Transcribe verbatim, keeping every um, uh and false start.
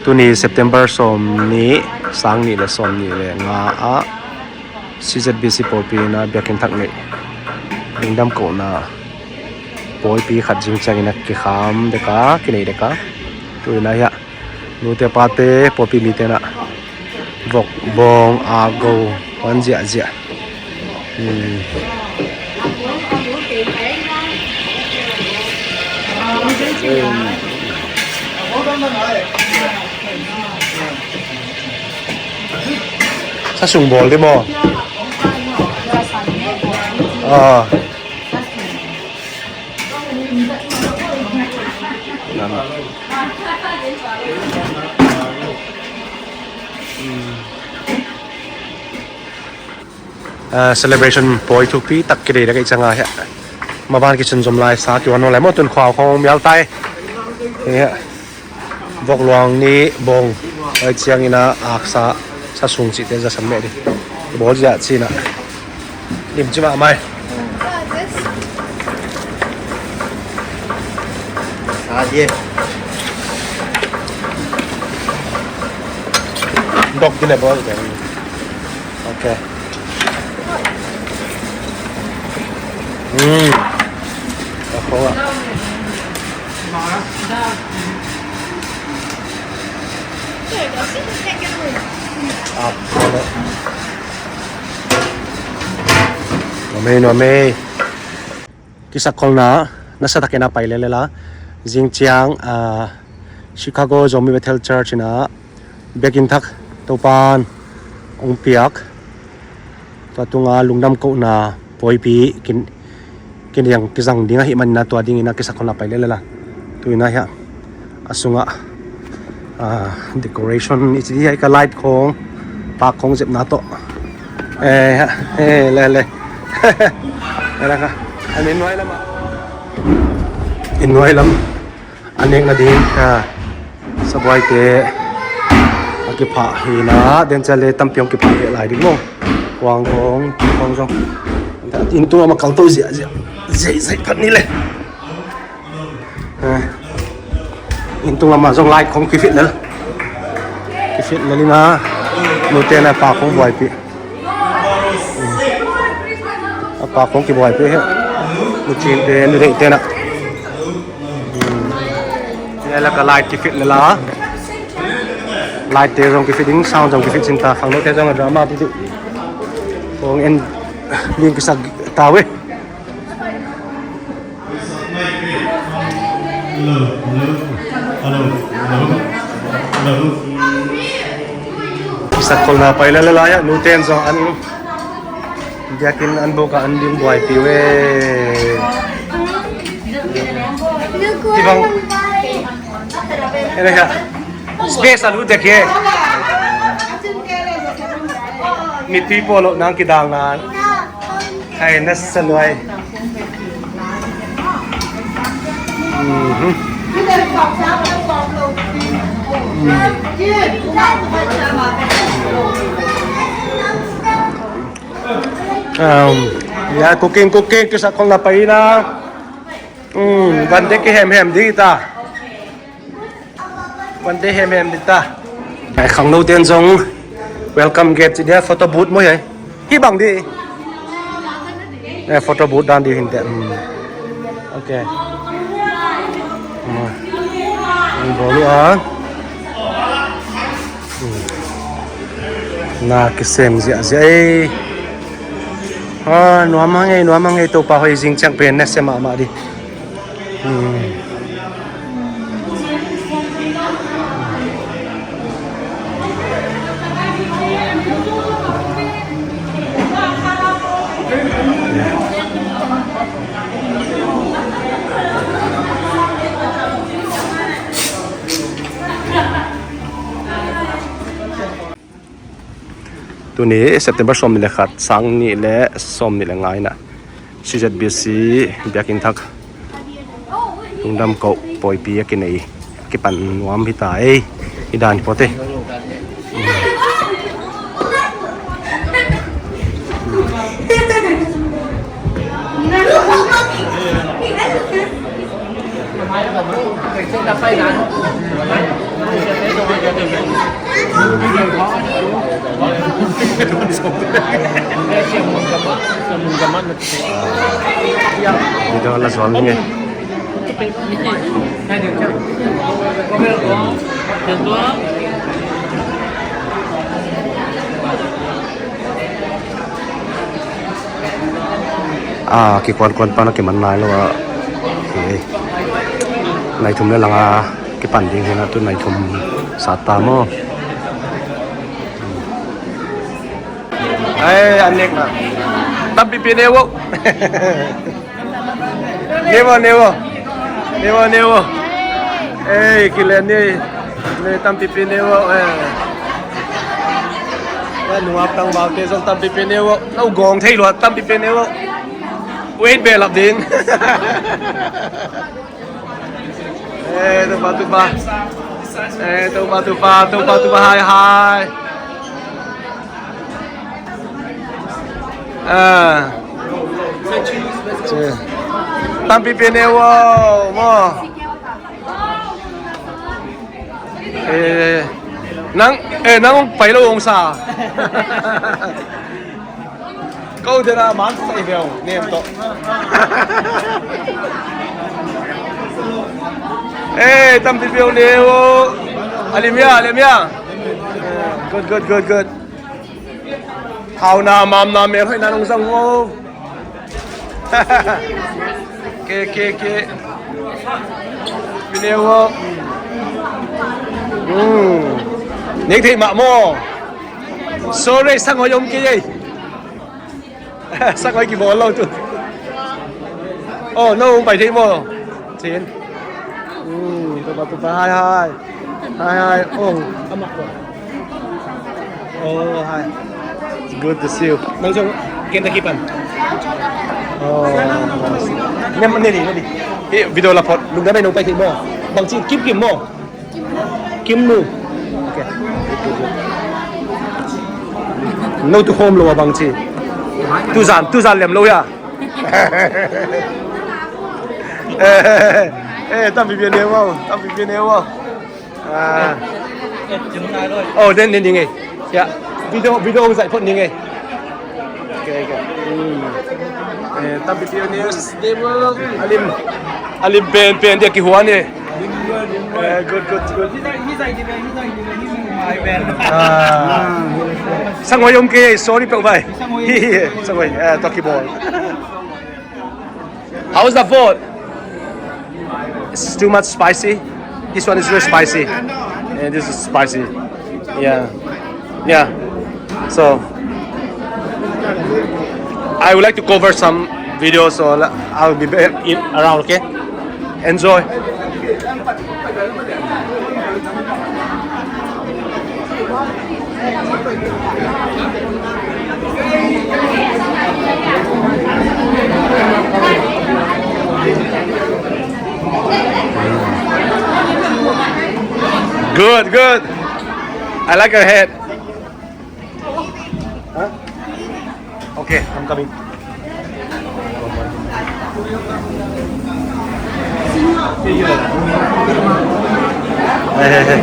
Tuni September sawm nih, sang nih le sawm nih le nga ah C Z B C pawlpi in ah biakinn thak neih, lungdam kohna pawipi khat zing ciangin ah kikham dek a, kinei dek a. Tu in ah hiah nute pate, pawlpi mite in ah vok, bawng, a go huan ziahziah. Hmm. Sa sung bawl dih maw? Ah. Ah, celebration pawi thupi tak kidei dek a, i ciang a hiah maban kisun zom lai sa kihuan lai maw, tun khuau khong mial tai. Hiah vok luang nih, bawng, a ciangin ah aksa, sa sung cihte za sam meh dih. Bawl ziah cin ah lim ci mahmah hi. Sa dih. Dok dih le bawl dih. Ok. Hmm. A khong ah. Ah, nuam ei, nuam ei. Kisakholna nasa takin a pai lel lel a. Zing ciang, ah, Chicago Zomi Bethel Church in ah biakinn thak Topan hong piak. Tua tungah lungdam kohna pawipi kin, kiniang kizang ding ahih manin ah tua dingin ah kisakholna pai lel lel a. Tu in ah hiah a sungah, ah, decoration i ci dih, hiah ka light khong, pak khong zepna tawh. Eh, eh, le, le. Ena ka. A inn nuai lamah. Inn nuai lam a nek nading, ah, sabuaite a kiphah hi in ah, den ciang le tampi hong kiphah hi lai ding maw. Kuang khong, kuang khong zong. Inn tung lamah kal to ziahziah. Ziahziah phat ni le. Eh, inn tung lamah zong light khong kifit lel. Kifit lel in ah, nute in ah pak khong buaipih. A pak khong kibuaipih hi. Nu cinte, nu deihte in ah. Nia lak ah light kifit lel a. Light te zong kifit ding, sound zong kifit cin ta. Khangnote zong a drama dih dih. Kong en ding kisak ta ve. Kisakholna pai lel lel a, nute in zong an biakinn an buk ah an ding buaipih ve. Kibang. Ena hiah space a lut dek hi. Mipi pawl loh nang kidalna. Hai, nasa luai. Mhm. Um, ya, cooking, cooking, kisakholna pai na. Um, van dek kihemhem ding hi ta. Van dek hemhem ding ta. Ai, khangnote in zong welcome gate ci dia, photo booth maw hi. Hih bang dih. Eh, photo booth dan dih hi inteh. Hmm. Ok. Hmm. Ang bawl uh a. Hmm. Na kisem ziahziah ei. Ah, nuam hang ei, nuam hang ei, Topa hoih, zing ciang pen na sem mahmah dih. Hmm. Tuni September sawm nih le khat, sang nih le sawm nih le nga in ah C Z B C biakinn thak lungdam koh pawipi a kinei, kipan nuam hi ta ei. Hi dan hi pawte. Video la zual ni nge. A kikuankuan pan a kiman nai lo a, nai thum le lang a kipan ding hi na, tu nai thum sat ta maw? Ai, an nek na. Tampipi ne vo. Ne vo, ne vo. Ne vo, ne vo. Ei, kilen ni. Ne, tampipi ne vo. Ei. Nungak tangvalte zong tampipi ne vo. No gawng thei lua, tampipi ne vo. Wait, belap ding. Eh, Topa, Topa. Eh, Topa, Topa, Topa, Topa, hai, hai. Ah. Tampipi ne vo, maw. Eh, nang, eh, nang hong pai lo hong sa. Ko dena man sa i veu nem to. Eh, tampipi ne vo. A lim hia, a lim hia. Good, good, good, good. Hau na, mam na, mel hoih na nong zang vo. Ke, ke, ke. Pi ne vo. Hmm. Nek thei mah maw. Sorry, sang hoih om kei ei. Sang hoih kibawl lo tu. Oh, no, hong pai thei maw. Chin. Hmm, Topa, Topa, hai, hai. Hai, hai. Oh, amah ko. Oh, hai. Good to see you. Nang zong ken ta kipan. Oh, nice. Ne, ne di, ne di. Eh, video la phot. Lungdam ei, nong pai thei maw. Bangci, kim kim maw. Kim nu. Okay. No tu home lo a bangci. Tuzan, tuzan lem lo hia. Eh, eh, eh, tampipi ne vo, tampipi ne vo. Ah. Oh, den, den, ding eh. Ya. Video, video hong zaih phot ding eh. Okay, okay. Hmm. Eh, tampipi ne vo. A lim, a lim penpen dia kihuan eh. Eh, good, good, good. Ah. Sang hoih om kei, sorry peuh vai. Sang hoih, eh, tua kibawl. How's the food? It's too much spicy. This one is very spicy. And this is spicy. Yeah. Yeah. So, I would like to cover some videos, so I'll be back in, around, okay? Enjoy. Good, good. I like your head. Huh? Okay, I'm coming. Hey, hey, hey.